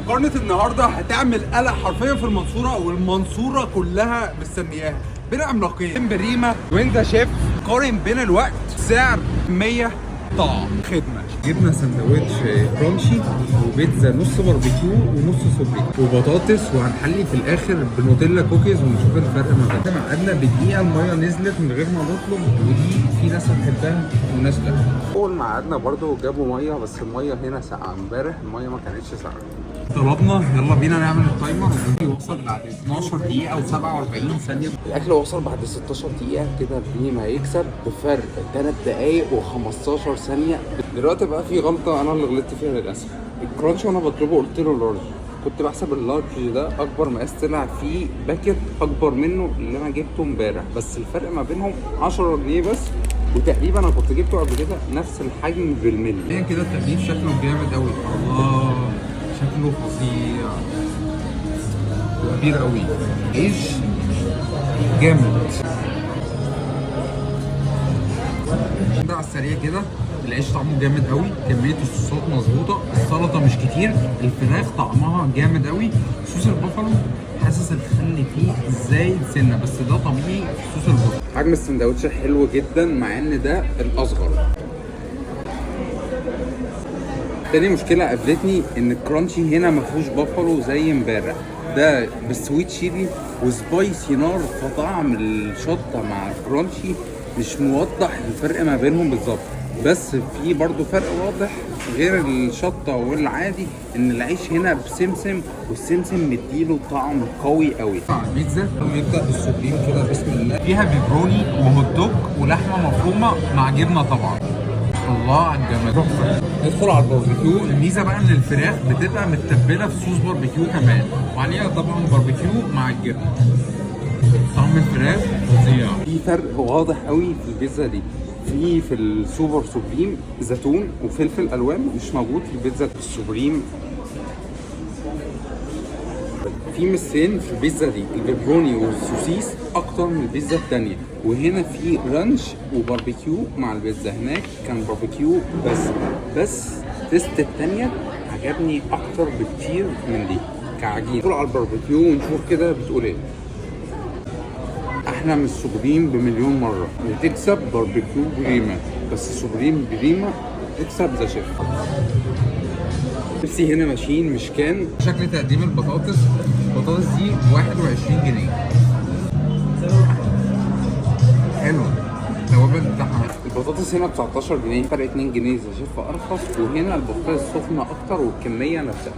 مقارنة النهارده هتعمل قلق حرفيا في المنصورة، والمنصورة كلها مستنياها. بين عملاقين، بريمة وين ذا شيف. قارن بين الوقت، سعر، 100، طعم، خدمة. جبنا سندوتش crunchy وبيتزا نص باربيكيو ونص supreme وبطاطس، وهنحلي في الاخر بنوتيلا كوكيز ونشوف الفرق ما بينهم. قعدنا بدقيقة المية نزلت من غير ما نطلب، ودي في ناس هتحبها وناس لا. اول ما قعدنا برضو جابوا مية، بس المية هنا ساقعة، امبارح المية ما كانتش ساقعة. طلبنا، يلا بينا نعمل ال timer. وصل بعد 12 دقيقة و47 ثانية. الاكل وصل بعد 16 دقيقه. كده بريما هيكسب بفرق 3 دقايق و15 ثانيه. دلوقتي بقى في غلطة أنا اللي غلطت فيها للأسف. ال crunchy وأنا بطلبه قلت له large، كنت بحسب ال large ده أكبر مقاس، طلع فيه packet أكبر منه اللي أنا جبته امبارح، بس الفرق ما بينهم 10 جنيه بس، وتقريبا أنا كنت جبته قبل كده نفس الحجم بالملي. هي كده التغليف شكله جامد أوي، الله شكله فظيع، كبير أوي، عيش جامد. ده على السريع كده العيش طعمه جامد قوي، كمية الصوصات مظبوطه، السلطة مش كتير، الفراخ طعمها جامد قوي. صوص البافالو حاسس الخل فيه زايد سنه، بس ده طبيعي في صوص البافالو. حجم السندوتش حلو جدا مع ان ده الاصغر. تاني مشكلة قابلتني ان ال crunchy هنا ما فيهوش بافالو زي امبارح، ده بال sweet chili و spicy نار، فطعم الشطه مع ال crunchy مش موضح الفرق ما بينهم بالظبط، بس في برضو فرق واضح غير الشطه والعادي ان العيش هنا بسمسم، والسمسم مديله طعم قوي قوي. البيتزا نبدا بال supreme كده، بسم الله. فيها بيبروني و hot dog ولحمه مفرومه مع جبنه طبعا. الله على الجمال، تحفه. ندخل على الباربيكيو. الميزة بقى ان الفراخ بتبقى متبله في صوص باربيكيو كمان، وعليها طبعا باربيكيو مع الجبنه. طعم الفراخ فظيع. في فرق واضح قوي في البيتزا دي، في ال super supreme زيتون وفلفل الوان مش موجود في البيتزا ال supreme. في ميزتين في البيتزا دي، البيبروني والسوسيس اكتر من البيتزا التانية، وهنا في ranch وباربيكيو مع البيتزا، هناك كان باربيكيو بس. بس taste التانية عجبني اكتر بكتير من دي كعجين. ندخل على الباربيكيو ونشوف كده بتقول ايه. احلى من ال supreme بمليون مره. بتكسب باربيكيو بريما، بس supreme بريما تكسب ذا شيف. بيبسي هنا machine مش can. شكل تقديم البطاطس، البطاطس دي 21 جنيه، حلوة التوابل بتاعها. البطاطس هنا ب 19 جنيه، فرق 2 جنيه. ذا شيف ارخص، وهنا البطاطس سخنة اكتر والكميه نفسها.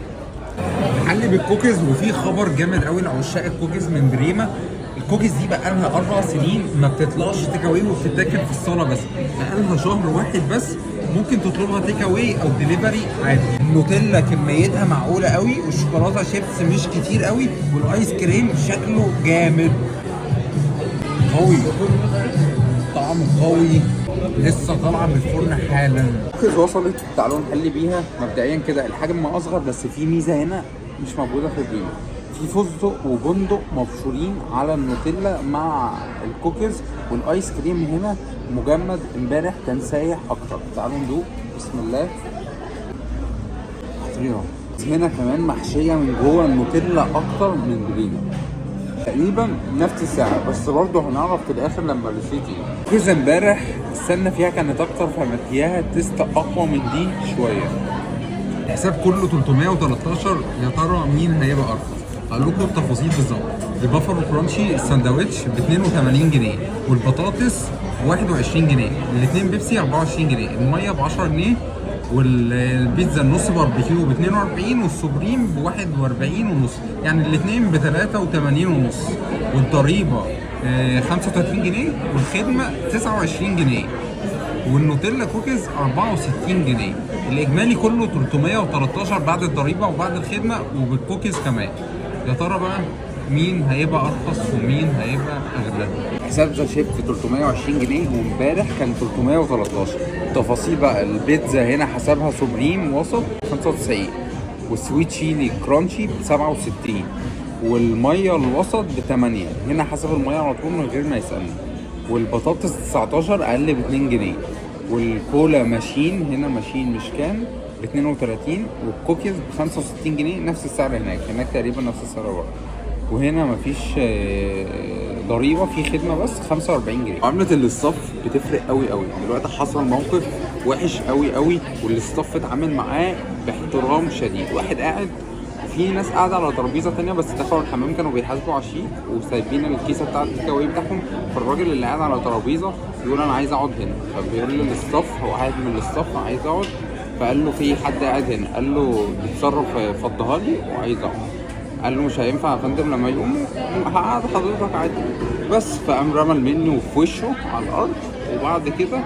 نحلي بالكوكيز، وفي خبر جامد قوي لعشاق الكوكيز من بريما. الكوكيز دي بقى لها 4 سنين ما بتطلعش take away وبتتاكل في الصاله بس، بقى لها شهر واحد بس ممكن تطلبها take away او ديليفري عادي. النوتيلا كميتها معقولة قوي، والشوكولاته شيبس مش كتير قوي، والايس كريم شكله جامد قوي، طعمه قوي، لسه طالعه من الفرن حالا. الكوكيز وصلت، تعالوا نحلي بيها. مبدئيا كده الحجم اصغر، بس في ميزة هنا مش موجودة في بريما، في فستق وبندق مبشورين على النوتيلا مع الكوكيز، والايس كريم هنا مجمد، امبارح كان سايح اكتر. تعالوا ندوق، بسم الله. خطيرة. هنا كمان محشيه من جوه النوتيلا اكتر من بريما. تقريبا نفس السعر، بس برضه هنعرف في الاخر لما ال receipt يجي. كوكيز امبارح السنة فيها كانت اكتر، فمدياها taste اقوى من دي شويه. الحساب كله 313. يا ترى مين هيبقى ارخص؟ هقول لكم التفاصيل بالظبط. ال buffalo crunchy الساندوتش ب 82 جنيه، والبطاطس ب 21 جنيه، الاثنين بيبسي 24 جنيه، المية ب 10 جنيه، والبيتزا النص باربيكيو ب 42، وال supreme ب 41 ونص، يعني الاثنين ب 83 ونص، والضريبه 35 جنيه، والخدمة 29 جنيه، والنوتيلا كوكيز 64 جنيه. الاجمالي كله 313 بعد الضريبة وبعد الخدمة وبالكوكيز كمان. يا ترى بقى مين هيبقى ارخص ومين هيبقى اغلى؟ حساب ذا شيف 320 جنيه، وامبارح كان 313. تفاصيل بقى البيتزا هنا حسابها supreme وسط 95، وال sweet chili crunchy ب 67، والمية الوسط ب 8، هنا حسب المية على طول من غير ما يسالني، والبطاطس 19 اقل ب 2 جنيه، والكولا machine هنا machine مش can. ب 32 والكوكيز ب 65 جنيه، نفس السعر هناك، هناك تقريبا نفس السعر بره. وهنا مفيش ضريبه، في خدمة بس 45 جنيه. عملة ال staff بتفرق قوي قوي. دلوقتي حصل موقف وحش قوي قوي، وال staff اتعامل معاه باحترام شديد. واحد قاعد، في ناس قاعدة على ترابيزة تانية بس دخلوا الحمام، كانوا بيحاسبوا على الشيك وسايبين الكيسة بتاعه ال take away بتاعهم. فالراجل اللي قاعد على ترابيزة بيقول انا عايز اقعد هنا، فبيقول لل staff، هو قاعد من ال staff عايز اقعد، فقال له في حد قاعد هنا، قال له بيتصرف فضها لي وعايز اقعد. قال له مش هينفع يا فندم، لما يقوموا هقعد حضرتك عادي بس. فقام رمى المنيو في وشه على الارض، وبعد كده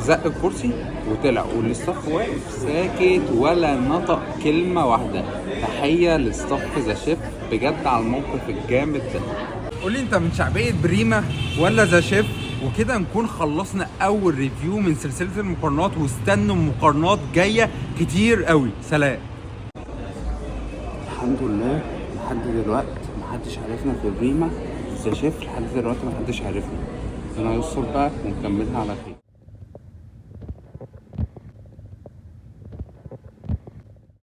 زق الكرسي وطلع، وال staff واقف ساكت ولا نطق كلمة واحدة. تحية لل staff The Chef بجد على الموقف الجامد ده. قولي انت من شعبية بريمة ولا The Chef؟ وكده نكون خلصنا اول review من سلسلة المقارنات، واستنوا مقارنات جاية كتير قوي. سلام. الحمد لله لحد دلوقتي محدش عرفنا في بريمة The Chef، لحد دلوقتي محدش عرفنا. انا يوصل بقى ونكملها على خير.